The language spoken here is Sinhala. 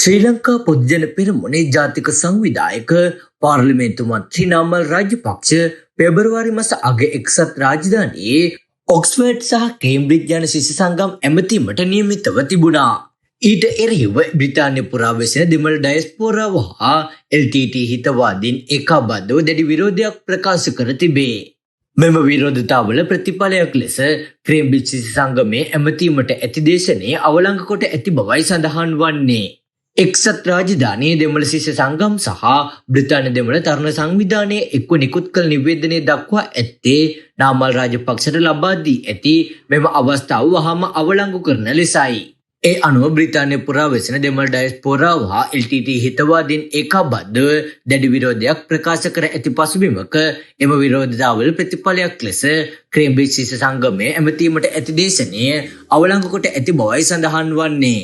ශ්‍රී ලංකා පොදුජන පෙරමුණේ ජාතික සංවිධායක පාර්ලිමේන්තු මන්ත්‍රී නාමල් රාජපක්ෂ පෙබරවාරි මස අග එක්සත් රාජධානියේ ඔක්ස්ෆර්ඩ් සහ කේම්බ්‍රිජ් යන ශිෂ්‍ය සංගම් ඇමතීමට නියමිතව තිබුණා. ඊට එරෙහිව බ්‍රිතාන්‍ය පුරා වෙසෙන දෙමළ ඩයස්පෝරාව හා LTT හිතවාදීන් ඒකාබද්ධව දැඩි විරෝධයක් ප්‍රකාශ කර තිබේ. මෙම විරෝධතාවල ප්‍රතිඵලයක් ලෙස කේම්බ්‍රිජ් ශිෂ්‍ය සංගමයේ ඇමතීමට ඇති දේශනය අවලංගු කොට ඇති බවයි සඳහන් වන්නේ. එක්සත් රාජධානියේ දෙමළ ශිෂ්‍ය සංගම් සහ බ්‍රිතාන්‍ය දෙමළ තරුණ සංවිධානය එක්ව නිකුත් කළ නිවේදනය දක්වා ඇත්තේ නාමල් රාජපක්ෂට ලබා දී ඇති මෙම අවස්ථාව වහාම අවලංගු කරන ලෙසයි. ඒ අනුව බ්‍රිතාන්‍ය පුරා වෙසෙන දෙමළ ඩයස්පෝරාව හා LTT හිතවාදීන් ඒකාබද්ධව දැඩි විරෝධයක් ප්‍රකාශ කර ඇති පසුබිමක එම විරෝධතාවල ප්‍රතිඵලයක් ලෙස කේම්බ්‍රිජ් ශිෂ්‍ය සංගමය ඇමතීමට ඇති දේශනය අවලංගු කොට ඇති බවයි සඳහන් වන්නේ.